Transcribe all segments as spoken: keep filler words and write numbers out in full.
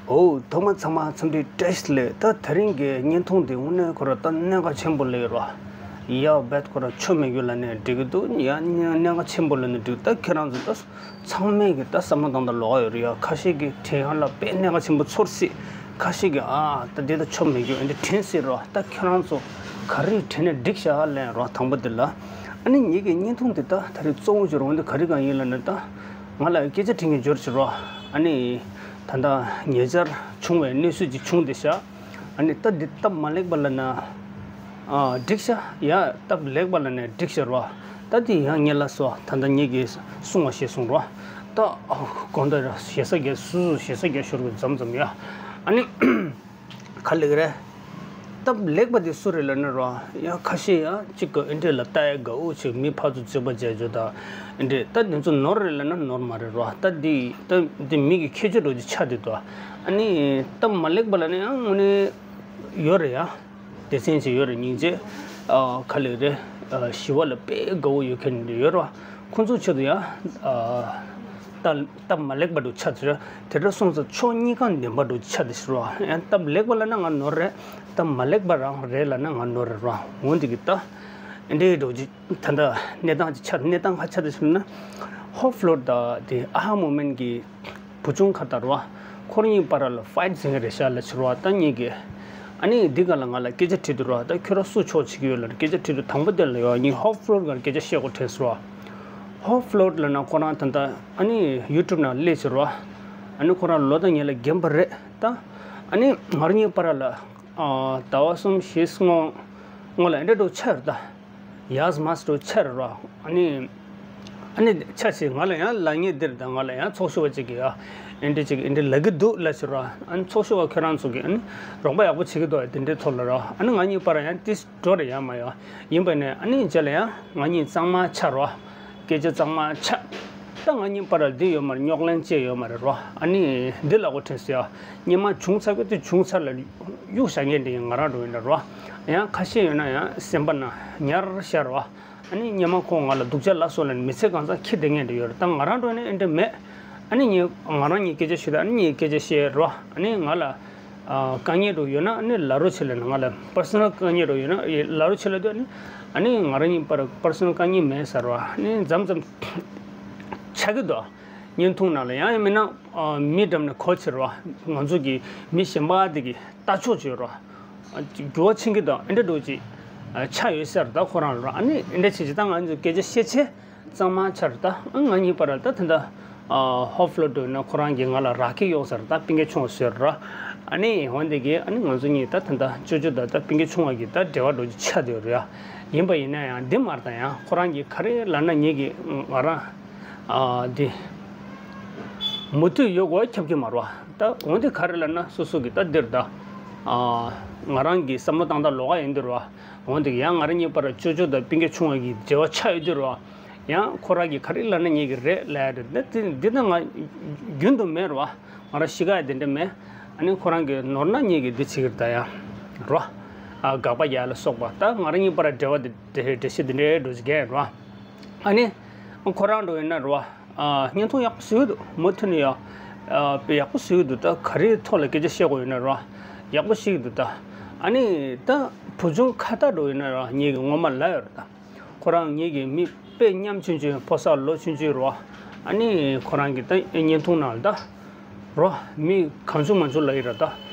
འོ། ཐོག་མ་ཚང་མ་འཚམས་འདྲི་བཀྲ་ཤིས་བདེ་ལེགས། ད་དེ་རིང་གི་བརྙན་ཐུང་འདི་དངོས་གནས་ཁོ་ར་ད་གནད་འགག་ཆེན་པོ་ལས་ར། ཡ་བད་ཁོ་ར་ཆོ་མི་དགོས་ལབ་ནས་འགྲིག་གི་འདུག་ཡ་གནད་འགག་ཆེན་པོ་ལབ་ནས་འགྲིག་ད་ཁྱེད་རང་ཚོ་ད་ཚང་མས་གི་ད་བསམ་བློ་བཏང་ད་ལོགས་ཡོད་རེད་ཡ། ཁ་ཤས་ཀྱི་དྲན་ཡག་ལ་དཔེ་གནད་འགག་ཆེན་པོ་ཚོར་སྲིད། ཁ་ཤས་ཀྱི་ཨ་ད་འདི་ད་ཆོ་མི་དགོས་འདི་དྲན་སྲིད་ར། ད་ཁྱེད་རང་ཚོ་ག་རེ་དྲན་ནས་འགྲིག་ཤག་ལན་ར། དང་པོ་འདི་ལ་ཨ་ནི་ངེད་ཀྱི་བརྙན་ཐུང་འདི་ད་ད་རེས་གཙོ་བོ་བྱུང་ར། འོན་ཏེ་ག་རེ་གང་ཡིན་ལབ་ན་ད་ང་ལ་སྐད་ཆ་དྲན་གྱི་འབྱོར་ཕྱིར་ར། ཨ་ནི་ད་ད་ཉེ་ཆར་བྱུང་བའི་གནས་ཚུལ་ཅིག་བྱུང་བསྡད་ཤག་ཨ་ནི་ད་འདི་སྟབས་མ་ལེགས་པ་ལབ་ན་ཨ་འགྲིག་ཤག་ཡ། སྟབས་ལེགས་པ་ལབ་ན་འགྲིག་ཤག་ར། ད་འདི་ཡང་ངེད་ལ་སོ་ད་ད་ངེད་ཀྱིས་གསུང་བ་ཞེས་གསུངས་ར། ད་དགོང་དག་ར་ཞེ་ས་རྒྱག་སུ་སུ་ཞེ་ས་རྒྱག་ཤོར་གི་མཚམས་མཚམས་ཡ། ཨ་ནི་ག་ལེགས་རེད། སྟབས་ལེགས་པ་དེ་སུ་རེད་ལབ་ན་ར། ཡང་ཁ་ཤས་ཡང་གཅིག་གི་ཨེ་འདྲས་ལ་ལྟ་ཡ་དགའ་བོ་ཆེ། མི་ཕར་ཚུར་རྩོད་པ་བྱས་རྒྱུ་དང་ཨེ་འདྲས། ད་དེ་ཚོ་ནོར་རེད་ལབ་ན་ནོར་མ་རེད་ར། ད་འདི་ད་འདི་མི་གི་ཁྱད་ཆོས་འདྲ་ཅིག་ཆགས་བསྡད་འདུག་ཨ་ནི་སྟབས་མ་ལེགས་པ་ལབ་ན་ཡང་དངོས་གནས་ཡོད་རེད་ཡ། སྡེ་ཚན་ཅིག་ཡོད་རེད། སྙིང་རྗེ། ཨ་ག་ལེགས་རེད། ཨ་ཞི་བ་ལ་དཔེ་དགའ་བོ་ཡོད་མཁན་ཡོད་ར། ཁོང་ཚོ་ཆེད་དུ་ཡང་ཨ་སྟབས་སྟབས་མ་ལེགས་པ་འདྲ་ཆགས་ཚུལ་དེ་འདྲ་སོང་ཙང་ཕྱོགས་གཉིས་ཀ་བདེན་པ་འདྲ་ཆགས་དེ་ཤི་རོ། ཡང་སྟབས་ལེགས་པ་ལབ་ན་ང་ནོར་རེད། སྟབས་མ་ལེགས་པ་རང་རེད་ལབ་ན་ང་ནོར་རེད་རོ། འོན་ཏེ་གི་ད་འདྲའི་འགྲོ་རྒྱུ་ད་ལྟ་གནས་སྟངས་ཅིག་ཆགས། གནས་སྟངས་ག་ཆགས་དེ་ཤི་ན་ཧོབ་ཕློ་དང་དེ་ཨ་ཧ་མོ་མེན་གི་བུ་ཆུང་ཁ་དར་བ་ཁོ་རང་གཉིས་བར་ལ་ཕའིཊ་ཟེར་གི་རེད་ཤག་ལབ་ཕྱིར་བ། ད་གཉིས་ཀྱིས་ཨ་ནི་འདི་ག་ལ་ང་ལ་སྐད་ཆ་དྲིས་འདུག་ར། ད་ཁྱོད་རང་སུ་ཆོག་བྱེད་ཀྱི་ཡོད་ལབ་སྐད་ཆ་དྲིས་འདུག་དང་པོ་དེ་ལ་ཡོད་ངས་ཧོབ་ཕློ་གར་སྐད་ཆ་བཤད་དགོས་དྲན་སོང་ར། ཧོབ་ཕློ་ལབ་ན་ཁོ་རང་ད་ལྟ་ཨ་ནི་ཡུ་ཊུབ་ནང་སླེབས་ཕྱིར་བ། ཨ་ནི་ཁོ་རང་ལོ་དང་ཉེ་ལ་རྒན་པ་རེད་ད། ཨ་ནི་ང་རང་གཉིས་བར་ལ་ཟླ་བ་གསུམ་བཞི་སྔོན་སྔོན་ལ་ཨེ་འདྲ་འགྲོ་ཆགས་ར་ད། ཡས་མས་འགྲོ་ཆགས་ར་བ། ཨ་ནི། ཨ་ནི་ཆ་ཞིག་ང་ལ་ཡང་ལབ་ངེས་འདིར་དང་ང་ལ་ཡང་ཚོགས་ཞུགས་པ་ཅིག་གིས་ཨ་ཨེ་འདྲ་ཅིག་ཨེ་འདྲ་ལབ་ཀྱི་འདུག་ལབ་ཕྱིར་ར། ཨ་ནི་ཚོགས་ཞུགས་པ་ཁྱོད་རང་ཚོ་གིས་ཨ་ནི་རོགས་པ་ཡག་པོ་བྱེད་ཀྱི་འདུག་དེ་འདྲའི་ཐོག་ལ་ར། ཨ་ནི་ང་གཉིས་བར་ཡང་ཏིས་འགྲོ་རེ་ཡང་མ་ཡོང་ཡིན་པ་ནས་ཨ་ནི་རྗེས་ལ་ཡང་ང་གཉིས་གཙང་མ་ཆགས་ར། སྐད་ཆ་གཙང་མ་ཆགས། ད་ང་གཉིས་བར་ལ་འདི་ཡོད་མ་རེད། རྙོག་གླེང་ཅི་ཡོད་མ་རེད་ར། ཨ་ནི་འདི་ལབ་དགོས་དྲན་སོང་ཡ། སྔོན་མ་བྱུང་ཚར་གི་དེ་བྱུང་ཚར་ལ་གཡུག་བཞག་མཁན་དེ་ཡིན་ང་རང་འགྲོ་ཡིན་ན་ར། ཡང་ཁ་ཤས་ཡོད་ན་ཡང་སེམས་པ་ན་ཉར་ཤར་བ། ཨ་ནི་སྔོན་མ་ཁོང་ང་ལ་སྡུག་ཅག་ལབ་སོང་ལབ་ནས་མི་ཚེ་གང་ཚང་འཁྱེར་བསྡད་མཁན་དེ་ཡོད་རེད། ད་ང་རང་འགྲོ་ནས་ཨེ་འདྲ་མེད། ཨ་ནི་ངས་ང་རང་གཉིས་སྐད་ཆ་ཤོད་ད། ཨ་ནི་ངས་སྐད་ཆ་བཤད་རོགས། ཨ་ནི་ང་ལ་ཨ་དཀའ་ངལ་འདྲ་ཡོད་ན་ཨ་ནི་ལབ་རོགས་བྱེད་ལབ་ནས། ང་ལ་པར་སོ་ནལ་དཀའ་ངལ་འདྲ་ཡོད་ན་ལབ་རོགས་བྱེད་ལབ་དུས། ཨ་ནི་ཨ་ནི་ང་རང་གཉིས་བར་པར་སོ་ནལ་དཀའ་ངལ་མེད་ཟེར་བ། ཨ་ནི་མཚམས་མཚམས་ཆགས་ཀྱི་འདུག་བརྙན་ཐུང་ནང་ལ་ཡང་ཡང་མིན་ན་ཨ་མི་འགྲམ་ནས་གོ་ཕྱིར་བ། ང་ཚོ་གི་མི་གཞན་པ་དེ་གི་ལྟ་ཕྱོགས་བྱོས་རོགས། འགྱུར་བ་ཕྱིན་གྱི་དང་ཨེ་འདྲ་འགྲོ་ཅིག་ཆགས་ཡོད་ཟེར། ད་ཁོ་རང་ར་ཨ་ནི་ཨེ་འདྲ་བྱེད་ཅིག་ད་ང་ཚོ་སྐད་ཆ་བཤད་ཆེ་གཙང་མ་ཆར་ད་ང་གཉིས་བར་ད་དེ་འདྲ་ཧོབ་ཕློ་འགྲོ་ན་ཁོ་རང་གིས་ང་ལ་རག་གི་ཡོད་ཟེར། ད་པིང་ཀེ་ཆུང་བ་ཟེར་ར། ཨ་ནི་འོན་ཏེ་གིས་ཨ་ནི་ང་ཚོ་གཉིས་ད་དེ་འདྲ་ཅོ་ཅོ་ད་ད་པིང་ཀེ་ཆུང་བ་གིས་ད་འབྲེལ་བ་འགྲོ་ཅིག་ཆགས་བསྡད་ཡོད་རེད་ཡ། ཡིན་པ་ཡིན་ན་ཡང་འདི་མར་ད་ཡང་ཁོ་རང་གིས་ག་རེ་ལབ་ན་ངེད་ཀྱིས་ང་རང་ཨ་འདི་མུ་མཐུད་ཡོད་དགོས་ཁྱབ་ཀྱི་མ་རེད་བ། ད་འོན་ཏེ་ག་རེ་ལབ་ན་སོ་སོ་གི་ད་འདིར་ད་ཨ་ང་རང་གི་བསམ་བློ་བཏང་སྟངས་ལོགས་ཀ་ཡིན་འདིར་བ། འོན་ཏེ་ཡང་ང་རང་གཉིས་བར་ཅོ་ཅོ་དང་པིང་ཀེ་ཆུང་བ་གི་འབྲེལ་བ་ཆགས་ཡོད་འདིར་བ། ཡང་ཁོ་རང་གིས་ག་རེ་ལབ་ན་ངེད་ཀྱི་རེད་ལབ་ཡ་རེད། ད་འདི་འདི་ད་ང་རྒྱུན་དུ་མེད་རེད་བ། ང་རང་གཤིས་ཀ་ཡ་དེ་འདྲ་མེད། ཨ་ནི་ཁོ་རང་གིས་ནོར་ན་ངེད་ཀྱིས་འདི་བྱེད་ཀྱི་རེད་ད་ཡ། རོ། ཨ་དགག་པ་རྒྱག་ལ་སོགས་པ། ད་ང་རང་གཉིས་བར་འབྲེལ་བ་དེ་འགྲེལ་བཤད་འདི་འདྲའི་འགྲོ་ཅིག་རྒན་རོ། ཨ་ནི་ཁོ་རང་འགྲོ་ཡིན་ན་རོ། ཨ་བརྙན་ཐུང་ཡག་པོ་བཟོས་འདུག་མུ་མཐུད་ནས་ཡ། ཨ་དཔེ་ཡག་པོ་བཟོས་འདུག་ད་ག་རེའི་ཐོག་ལ་སྐད་ཆ་བཤད་དགོས་ཡོད་ན་རོ། ཡག་པོ་བཤད་ཀྱི་འདུག་ད། ཨ་ནི་ད་བུ་ཆུང་ཁ་བཏགས་འགྲོ་ཡིན་ན་རོ། ངེད་ཀྱིས་ངོ་མ་ལབ་ཡོད་རེད་ད། ཁོ་རང་ངེད་ཀྱི་མི་དཔེ་ཉམ་ཆུང་ཆུང་ཕོ་གསར་ལོ་ཆུང་ཆུང་རོ། ཨ་ནི་ཁོ་རང་གི་ད་བརྙན་ཐུང་ནང་ལ་ད་རོ། མི་གང་བྱུང་མང་བྱུང་ལབ་ཡི་ར་ད།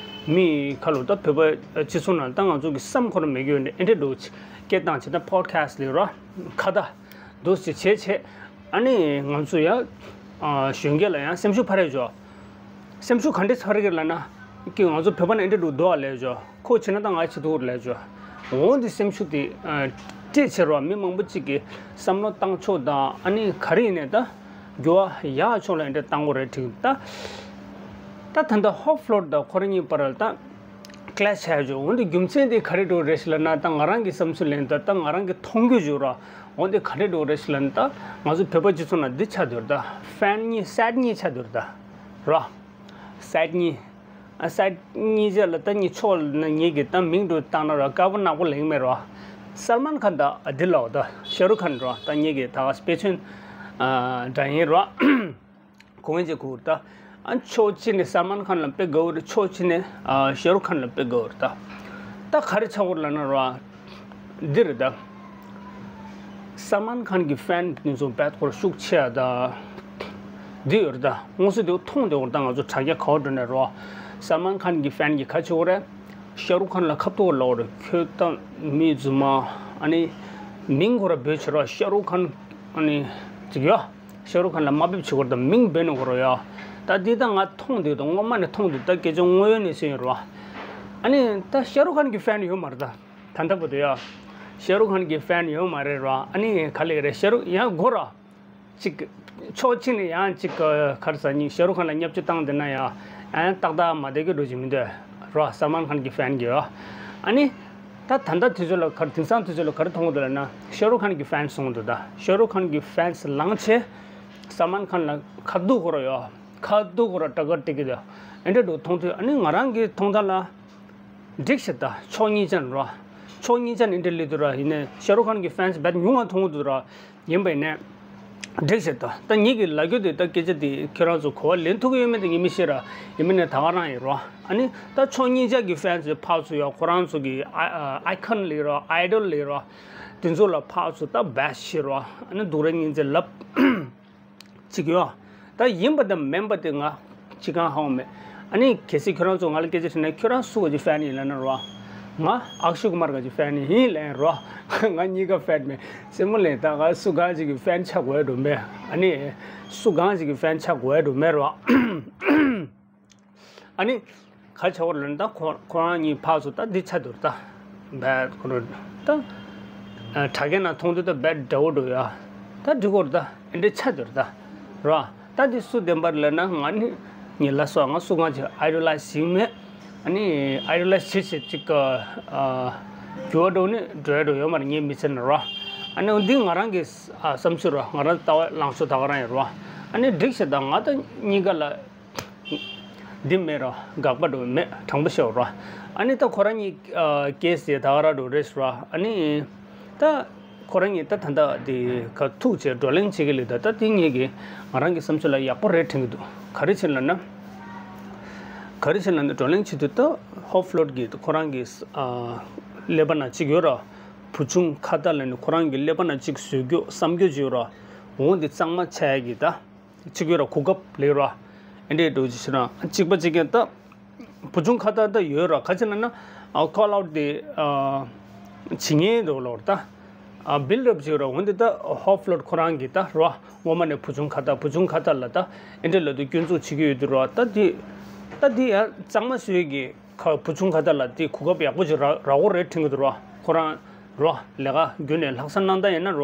མི་ཁ་ལོ་ད་བོད་པ་སྤྱི་ཚོགས་ནང་ལ་ད་ང་ཚོ་གི་བསམ་ཁོ་རང་མེད་རྒྱུ་ཨེ་འདྲ་འགྲོ་སྐད་བཏང་བྱས་ད་ཕོ་ཌི་ཁ་སི་ཊི་ལས་རོ། ཁ་ད་འདུག་སེ་བྱས་བྱས། ཨ་ནི་ང་ཚོ་ཡང་གཞོན་སྐྱེས་ལ་ཡང་སེམས་ཤུགས་འཕར་ཡ་ཅོ། སེམས་ཤུགས་ག་འདྲས་འཕར་གི་ལབ་ན། ཀྱི་ང་ཚོ་བོད་པ་ནང་ཨེ་འདྲ་འདུག་འདུག་ཨ་ལས་ཅོ། ཁོ་བྱེད་ན་ད་ང་བྱེད་ཐུབ་ལས་ཅོ། འོ་འདི་སེམས་ཤུགས་དེ་སྤྲད་ཕྱིར་བ། མི་མང་པོ་གཅིག་གིས་བསམ་བློ་བཏང་ཕྱོགས་དང་ཨ་ནི་ག་རེ་ཡིན་ནས་ད་འགྱུར་བ་ཡག་ཕྱོགས་ལ་ཨེ་འདྲ་བཏང་དགོས་རེད་དྲན་ད། ད་ད་ལྟ་ཧོབ་ཕློ་དང་ཁོ་རང་གཉིས་བར་ལ་ད་ཀི་ལེཤ་ཆགས་ཡོད་ཅོ། འོ་འདི་རྒྱུ་མཚན་དེ་ག་རེ་འགྲོ་རེད་ཞིག་ལབ་ན། ད་ང་རང་གི་བསམ་ཚུལ་ལན་ད་ད་ང་རང་གི་མཐོང་རྒྱུ་ཅོ་ར། འོ་འདི་ག་རེ་འགྲོ་རེད་ཞིག་ལབ་ན། ད་ང་ཚོ་བོད་པ་སྤྱི་ཚོགས་ནང་འདི་ཆགས་བསྡད་ཡོད་རེད་ད། ཕེན་གཉིས་སེད་གཉིས་ཆགས་བསྡད་ཡོད་རེད་ད། ར། སེད་གཉིས། ཨ་སེད་གཉིས་ཆ་ལ་ད་གཉིས་ཕྱོགས་ལ་ན་ངེད་ཀྱི་ད་མིང་འདྲ་བཏང་ན་ར་དཀར་པོ་ནག་པོ་ལེགས་མེད་ར། སལ་མཱན་ཁཱན་དང་འདི་ལའོ་ད་ཤ་རུག་ཁཱན་ར། ད་ངེད་ཀྱི་ད་དཔེ་མཚོན་ཨ་འདྲ་ཡིན་ར། གོང་ཅེས་ཁུར་ད་ ཨ་ཕྱོགས་གཅིག་ནས་སལ་མཱན་ཁཱན་ལ་དཔེ་དགའ་བོ་རེད། ཕྱོགས་གཅིག་ནས་ཨ་ཤ་རུག་ཁཱན་ལ་དཔེ་དགའ་བོ་རེད་ད། ད་ག་རེ་ཆགས་ཡོད་རེད་ལབ་ན་ར། འདི་རེད་ད། སལ་མཱན་ཁཱན་གྱི་ཕེན་དེ་ཚོ་རྦད་ཁོ་རང་ཤུགས་ཆེ་ཡ་ད། འདི་ཡོད་རེད་ད། དངོས་སུ་དེ་མཐོང་བསྡད་ཡོད་རེད་ད། ང་ཚོ་དྲ་རྒྱ་ག་པར་འགྲོ་ནས་ར། སལ་མཱན་ཁཱན་གྱི་ཕེན་གྱིས་ག་རེ་བྱེད་ཀྱི་ཡོད་རེད། ཤ་རུག་ཁཱན་ལ་ཁ་ཐུག་ལབ་ཡོད་རེད། ཁྱོད་ད་མི་རྫུན་མ། ཨ་ནི་མིང་ཁོ་རང་འབོད་བྱེད་ར། ཤ་རུག་ཁཱན། ཨ་ནི་ཅིག་ཡ། ཤ་རུག་ཁཱན་ལ་དམའ་འབེབས་བྱེད་ཀྱི་ཡོད་རེད་ད། མིང་འབོད་ནས་ཁོ་རང་ཡ། ད་འདི་ད་ང་མཐོང་བསྡད་ཡོད་ད། སྔོན་མ་ནས་མཐོང་བསྡད་ཡོད་ད། སྐད་ཆ་དངོས་ཡོད་གནས་ཚུལ་ཡིན་ར། ཨ་ནི་ད་ཤ་རུག་ཁཱན་གྱི་ཕེན་ཡོད་མ་རེད་ད། ད་ལྟ་བར་དུ་ཡ། ཤ་རུག་ཁཱན་གྱི་ཕེན་ཡོད་མ་རེད་ར། ཨ་ནི་ག་ལེ་ག་རེ། ཤ་རུག་ཡང་དགོས་ར། ཅིག་ཕྱོགས་གཅིག་ནས་ཡང་ཅིག་ག་རེ་ཟེར་ནི། ཤ་རུག་ཁཱན་ལ་བརྙས་བཅོས་བཏང་བསྡད་ན་ཡང་། ཨ་ནི་ཏག་ཏག་མ་བསྡད་ཀྱི་འགྲོ་གི་མི་འདུག་ར། སལ་མཱན་ཁཱན་གྱི་ཕེན་གྱིས་ཡ། ཨ་ནི་ད་ད་ལྟ་དུས་ཚོད་ལ་ག་རེ། དེང་སང་དུས་ཚོད་ལ་ག་རེ་མཐོང་གི་འདུག་ལབ་ན། ཤ་རུག་ཁཱན་གྱི་ཕེན་སོང་འདུག་ད། ཤ་རུག་ཁཱན་གྱི་ཕེན་ལངས་བྱས་སལ་མཱན་ཁཱན་ལ་ཁ་ཐུག་ཁོ་རང་ཡ། ཁ་ཐུག་ཁོ་རང་སྐྲག་སྐྲག་བྱེད་ཀྱི་འདུག། ཨེ་འདྲ་འདུག་མཐོང་དུས། ཨ་ནི་ང་རང་གི་མཐོང་ཐང་ལ། འགྲིག་ཤག་ད། ཕྱོགས་གཉིས་ཆ་ནས་ར། ཕྱོགས་གཉིས་ཆ་ནས་འདི་འདྲ་སླེབས་འདུག་ར། ཡིན་ནའི་ཤ་རུག་ཁཱན་གྱི་ཕེན་རྦད་ཉུང་བ་མཐོང་གི་འདུག་ར། ཡིན་པ་ཡིན་ནའི་འགྲིག་ཤག་ད། ད་ངེད་ཀྱིས་ལབ་རྒྱུ་དེ། ད་སྐད་ཆ་དེ་ཁྱོད་རང་ཚོ་གོ་བ་ལེན་ཐུབ་ཀྱི་ཡོད་མེད་དེ་ངས་མི་ཤེས་ར། ཡིན་པ་ཡིན་ནའི་ད་ག་རང་ཡིན་ར། ཨ་ནི་ད་ཕྱོགས་གཉིས་ཆ་གི་ཕེན་ཚོ་ཕར་ཚུར་ཡ། ཁོ་རང་ཚོ་གི་ཨ་ཨ་ཨའི་ཁོན་ལབ་ར། ཨའི་ཌོལ་ལབ་ར། དེ་ཚོ་ལ་ཕར་ཚུར་ད་རྦད་བཤད་ར། ཨ་ནི་སྡུག་རུས་སྙིང་རྗེ་ལབ། ཅིག་ཡོད། ད་ཡིན་པ་དང་མིན་པ་དེ་ང་ཅི་གང་ཧ་གོ་མེད། ཨ་ནི་གལ་སྲིད་ཁྱོད་རང་ཚོ་ང་ལ་སྐད་ཆ་དྲིས་ན། ཁྱོད་རང་སུ་ག་གི་ཕེན་ཡིན་ལབ་ན་ར། ང་ཨག་ཤེ་ཀུ་མར་ག་གི་ཕེན་ཡིན་ལབ་ར། ང་གཉིས་ཀ་ཕེན་མེད། རྩེད་མོ་ལེན། ད་ང་སུ་གང་ཅིག་གི་ཕེན་ཆགས་དགོས་འགྲོ་མེད། ཨ་ནི་སུ་གང་ཅིག་གི་ཕེན་ཆགས་དགོས་འགྲོ་མེད་ར། ཨ་ནི་ག་རེ་ཆགས་ཡོད་རེད་ལབ་ན། ད་ཁོ་ཁོ་རང་གཉིས་ཕར་ཚུར་ད་འདི་ཆགས་འདུག་ར་ད། རྦད་ཁོ་རང་ད་ཨ་དྲ་རྒྱའི་ནང་མཐོང་དུས་ད་རྦད་འདྲ་བོ་འདྲ་བོ་ཡ། ད་འགྲིག་གི་རེད་ད། ཨེ་འདྲ་ཆགས་འདུག་ར་ད། ར། ད་འདི་སུ་བདེན་པ་རེད་ལབ་ན། ང་ནི་ངས་ལབ་སོང་། ང་སུ་གང་ཅིག་ཨའི་ཌོ་ལའི་ཛི་བྱེད་མེད། ཨ་ནི་ཨའི་ཌོ་ལའི་ཛི་བྱེད་བྱེད་ཅིག་ག་ཨ་འགྱུར་བ་འགྲོ་ནི་འགྲོ་ཡ་འགྲོ་ཡོད་མ་རེད། ངས་མི་ཚེ་ནང་ར། ཨ་ནི་འདི་ང་རང་གི་ཨ་བསམ་ཚུལ་ར། ང་རང་ལྟ་བ་ལངས་ཕྱོགས་ད་ག་རང་ཡིན་ར། ཨ་ནི་འགྲིག་ཤག་ད། ང་ད་གཉིས་ཀ་ལ་འདི་མེད་ར། དགག་པ་འགྲོ་མེད། དྲང་པོ་བཤད་ར། ཨ་ནི་ད་ཁོ་རང་གཉིས་ཨ་ཀེ་སི་དེ་ད་ག་རང་འགྲོ་རེད་ར། ཨ་ནི་ད་ཁོ་རང་གཉིས་ད་ད་ལྟ་དེ་ག་ཐུག་བྱས་བགྲོ་གླེང་བྱེད་ཀྱི་ལས། ད་ད་དེ་ངེད་ཀྱི་ང་རང་གི་བསམ་ཚུལ་ལ་ཡག་པོ་རེད་དྲན་གྱི་འདུག། ག་རེ་བྱས་ལབ་ན། ག་རེ་བྱས་ལབ་ན། བགྲོ་གླེང་བྱེད་དུས་ད་ཧོབ་ཕློ་ཊི་གི་ཁོ་རང་གི་ཨ་ཀླད་པ་ནང་གཅིག་ཡོད་ར། བུ་ཆུང་ཁ་ཏ་ལབ་ནས་ཁོ་རང་གི་ཀླད་པ་ནང་གཅིག་བཟོ་རྒྱུ་བསམ་རྒྱུ་ཅིག་ཡོད་ར། འོ་འདི་གཙང་མ་ཆགས་ཡ་གི་ད། གཅིག་ཡོད་ར། གོ་སྐབས་ལེན་ར། ཨེ་འདྲས་འགྲོ་ཅི་ཞིག་ར། གཅིག་པ་གཅིག་རྐྱང་ད། བུ་ཆུང་ཁ་ཏ་ད་ཡོད་ར། ག་ཅི་ལབ་ན། ཨ་ཁོལ་ཨའུ་ཊི་དེ་ཨ་བྱེད་མཁན་འདུག་ལོར་ད། ཨ་བིལ་ཌི་ཨབ་བྱེད་ར། འོ་འདི་ད་ཧོབ་ཕློ་ཊི་ཁོ་རང་གི་ད་ར། སྔོན་མ་ནས་བུ་ཆུང་ཁ་ཏ། བུ་ཆུང་ཁ་ཏ་ལ་ད་ཨེ་འདྲས་ལབ་དུས་སྐྱོན་འཛུགས་བྱེད་ཀྱི་ཡོད་དུས་ར། ད་དེ་ད་དེ་ཡང་གཙང་མ་བཟོས་ཀྱི། ཁ་བུ་ཆུང་ཁ་ཏ་ལ་དེ་གོ་སྐབས་ཡག་པོ་ཅིག་རག་རག་གོ་རེད་དྲན་གྱི་འདུག་ར། ཁོ་རང་ར་ལས་ཀ་རྒྱུན་ནས་ལྷག་བསམ་རྣམ་དག་ཡིན་ན་ར།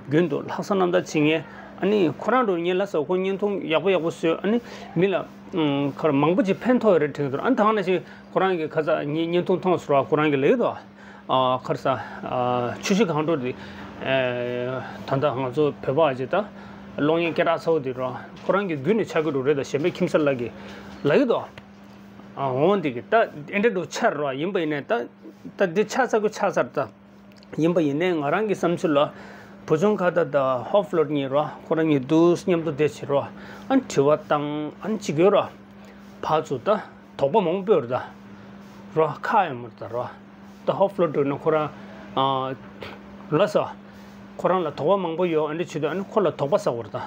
རྒྱུན་དུ་ལྷག་བསམ་རྣམ་དག་བྱེད་མཁན། ཨ་ནི་ཁོ་རང་འགྲོ་ངས་ལབ་སོང་། ཁོ་བརྙན་ཐུང་ཡག་པོ་ཡག་པོ་བཟོས། ཨ་ནི་མི་ལ་ཨང་ཁར་མང་པོ་ཅིག་ཕན་ཐོགས་ཡོད་རེད་དྲན་གྱི་འདུག་ར། ཨ་ནི་ད་ག་ནང་བཞིན་ཁོ་རང་གི་ཁ་ས་ངའི་བརྙན་ཐུང་མཐོང་སོང་ར། ཁོ་རང་གི་ལབ་ཀྱི་འདུག། ཨ་ཁར་ས་ཨ་ཆུ་བཞི་སྒང་དྲུག་དེ། ཨེ་ད་ལྟ་ང་ཚོ་བོད་པ་ཅིག་ད་གློག་བརྙན་སྐད་གྲགས་ཚ་བོ་དེ་ར། ཁོ་རང་གི་རྒྱུན་ནས་ཆགས་ཀྱི་འདུག་རེད་ད། གཞན་པའི་ཁྱིམ་ཚང་ལ་གི་ལབ་ཀྱི་འདུག། ཨ་འོང་འདི་གི་ད་ཨེ་འདྲ་འགྲོ་ཆར་རོ། ཡིན་པ་ཡིན་ནའི་ད་ད་འདི་ཆ་ཚ་གི་ཆ་ཚར་ད། ཡིན་པ་ཡིན་ནའི་ང་རང་གི་བསམ་ཚུལ་ལ་བུ་ཆུང་ཁ་ཏ་དང་ཧོབ་ཕློ་ཊི་གཉིས་རོ། ཁོ་རང་གཉིས་འདུག་མཉམ་དུ་བསྡད་བྱས་རོ། ཨ་དྲི་བ་བཏང་། ཨ་གཅིག་ཡོད་རོ། ཕར་ཚུར་ད་དོགས་པ་མང་པོ་ཡོད་རེད་ད། རོ་ཁ་ཡོད་མ་རེད་ད་རོ། ད་ཧོབ་ཕློ་ཊི་ན་ཁོ་རང་ཨ་ལ་ས། ཁོ་རང་ལ་དོགས་པ་མང་པོ་ཡོད། ཨ་འདྲ་བྱེད་དུས་ཨ་ནི་ཁོ་ལ་དོགས་པ་ཟ་དགོས་རེད་ད།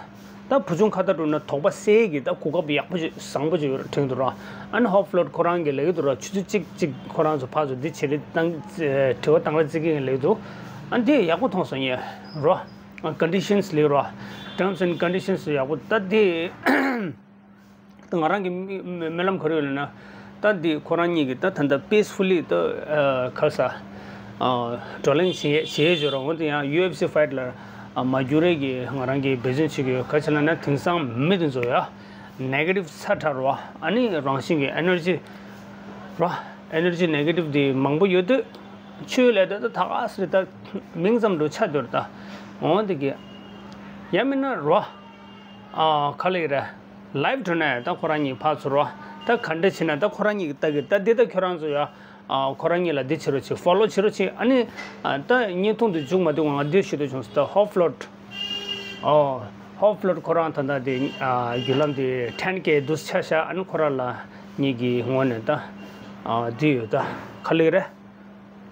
ད་བུ་ཆུང་ཁ་ཏ་འགྲོ་ན་དོགས་པ་སེལ་གྱི་ད་གོ་སྐབས་ཡག་པོ་ཅིག་བཟང་པོ་ཅིག་ཡོད་རེད་དྲན་གྱི་འདུག་ར། ཨ་ནི་ཧོབ་ཕློ་ཊི་ཁོ་རང་གིས་ལབ་ཀྱི་འདུག་ར། ཆུ་ཚོད་གཅིག་གཅིག་ཁོ་རང་ཚོ་ཕར་ཚུར་འདི་བྱེད་རེས་བཏང་། དྲི་བ་བཏང་རེས་བྱེད་ཀྱི་ལབ་ཀྱི་འདུག། ཨ་འདི་ཡག་པོ་མཐོང་སོང་ངས་རོ། ཨ་ཀོན་ཌི་ཤན་སི་ལབ་རོ། ཊརམ་སི་ཨེན་ཌི་ཀོན་ཌི་ཤན་སི་ཡག་པོ་ད་འདི། ད་ང་རང་གི་སྨོན་ལམ་ག་རེ་ཡོད་ལབ་ན། ད་འདི་ཁོ་རང་གཉིས་ཀྱིས་ད་ད་ལྟ་པིས་ཕུ་ལི་ད་ཨ་ག་རེ་ཟ། ཨ་བགྲོ་གླེང་བྱེད་བྱེད་ཡས་ཡོད་ར། འོན་ཏེ་ཡང་ཡུ་ཨེཕ་སི་ཕའེ་ཊི་ལ་ཨ་མ་འགྱུར་རེས་ཀྱི་ང་རང་གིས་འབད་བརྩོན་བྱེད་ཀྱི་ཡོད། ག་རེ་ཟེར་ལབ་ན་དེང་སང་མི་དེ་ཚོ་ཡ་ནེ་གེ་ཊིབ་ཚ་དྲགས་ར། ཨ་ནི་རང་བཞིན་གྱི་ཨེ་ནར་ཇི་ར། ཨེ་ནར་ཇི་ནེ་གེ་ཊིབ་དེ་མང་པོ་ཡོད་དུས་ཆུའི་ལས་དེ་ད་ད་ག་ཟེར་ད་མིང་ཙམ་འགྲོ་ཆགས་སྡོད་ར་ད། འོན་ཏེ་གི་ཡང་མིན་ན་ར། ཨ་ག་ལེ་རེད། ལའིབ་འགྲོ་ནས་ད་ཁོ་རང་གཉིས་ཕར་ཚུར་རོ། ད་ག་འདྲ་བྱེད་ན་ད་ཁོ་རང་གཉིས་ཀྱིས་ལྟ་གི། ད་འདི་ད་ཁྱོད་རང་ཚོ་ཡ། ཨ་ཁོ་རང་གཉིས་ལ་འདི་བྱེད་རོགས་བྱེད། ཕོ་ལོ་བྱེད་རོགས་བྱེད། ཨ་ནི་ཨ་ད་བརྙན་ཐུང་འདི་མཇུག་མ་བསྡུས་སྔོན་ང་འདི་ཞུ་འདོད་བྱུང་སོང་། ད་ཧོབ་ཕློ་ཊི། ཨོ། ཧོབ་ལོར་ཁོ་རང་ད་ལྟ་དེ་ཨ་བརྒྱུད་ལམ་དེ་ཊེན་ཀེ་འདུག་ཆ་བཞག་ཨ་ནི་ཁོ་རང་ལ་ངེད་ཀྱི་ངོས་ནས་ད་ཨ་འདི་ཡོད་ད་ག་ལེ་རེད།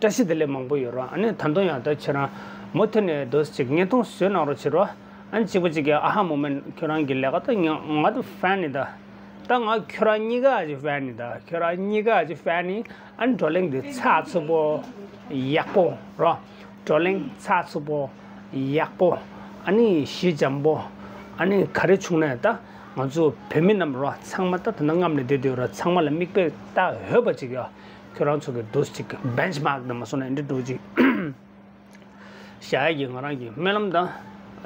བཀྲ་ཤིས་བདེ་ལེགས་མང་པོ་ཡོད་ར། ཨ་ནི་ད་དུང་ཡང་ད་ཁྱེད་རང་མུ་མཐུད་ནས་འདུག་ཅིག་བརྙན་ཐུང་བཟོས་གནང་རོགས་བྱེད་རོགས། ཨ་ནི་གཅིག་པ་གཅིག་གི་ཨ་ཧ་མོ་མེན་ཁྱོད་རང་གི་ལས་ཀ་ད་ང་ང་ད་ཧྥན་ནི་ད། ད་ང་ཁྱོད་རང་གཉིས་ཀ་ཅིག་ཧྥན་ནི་ད། ཁྱོད་རང་གཉིས་ཀ་ཅིག་ཧྥན་ནི། ཨ་ནི་བགྲོ་གླེང་འདི་ཚགས་ཚུད་པོ་ཡག་པོ་རོ། བགྲོ་གླེང་ཚགས་ཚུད་པོ་ཡག་པོ། ཨ་ནི་ཞི་འཇམ་པོ། ཨ་ནི་ག་རེ་བྱུང་ནས་ད་ང་ཚོ་བོད་མི་རྣམས་རོ་ཚང་མ་ད་ད་ནང་རྔམ་ནས་བསྡད་དུས་རོ་ཚང་མ་ལ་མིག་དཔེ་ལྟ་འོས་པ་ཅིག་ཡོད། ཁྱོད་རང་ཚོ་གི་འདུག་ཅིག་བེན་ཆི་མཱག་ནས་མ་སོང་ན་འདི་འདྲ་ཅིག་བཞག་ཡ་གི་ང་རང་གི་སྨོན་ལམ་དང་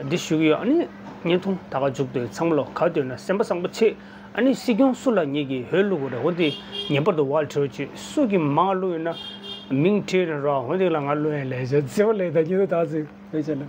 འདི་ཞུ་གི་ཡོད། ཨ་ནི་བརྙན་ཐུང་ད་ག་མཇུག་ཏུ་ཚང་མ་ལོ་ག་དུས་ན་སེམས་པ་བཟང་པོ་བྱེད། ཨ་ནི་སྲིད་སྐྱོང་སུ་ལ་ངེད་ཀྱི་འོས་བླུག་དགོས་རེད། འོ་འདི་ངེས་པར་དུ་ཝལ་ཁྲིར་བྱེད། སུ་གི་མང་བླུག་ཡོད་ན་མིང་བྲིས་ནས་རོགས། འོ་འདི་ལ་ང་བླུག་ཡ་ལས་བྱ་བརྩེ་བ་ལས་ད་ཉིན་དུ་ད་ཚིག་བེད་བྱས་ན།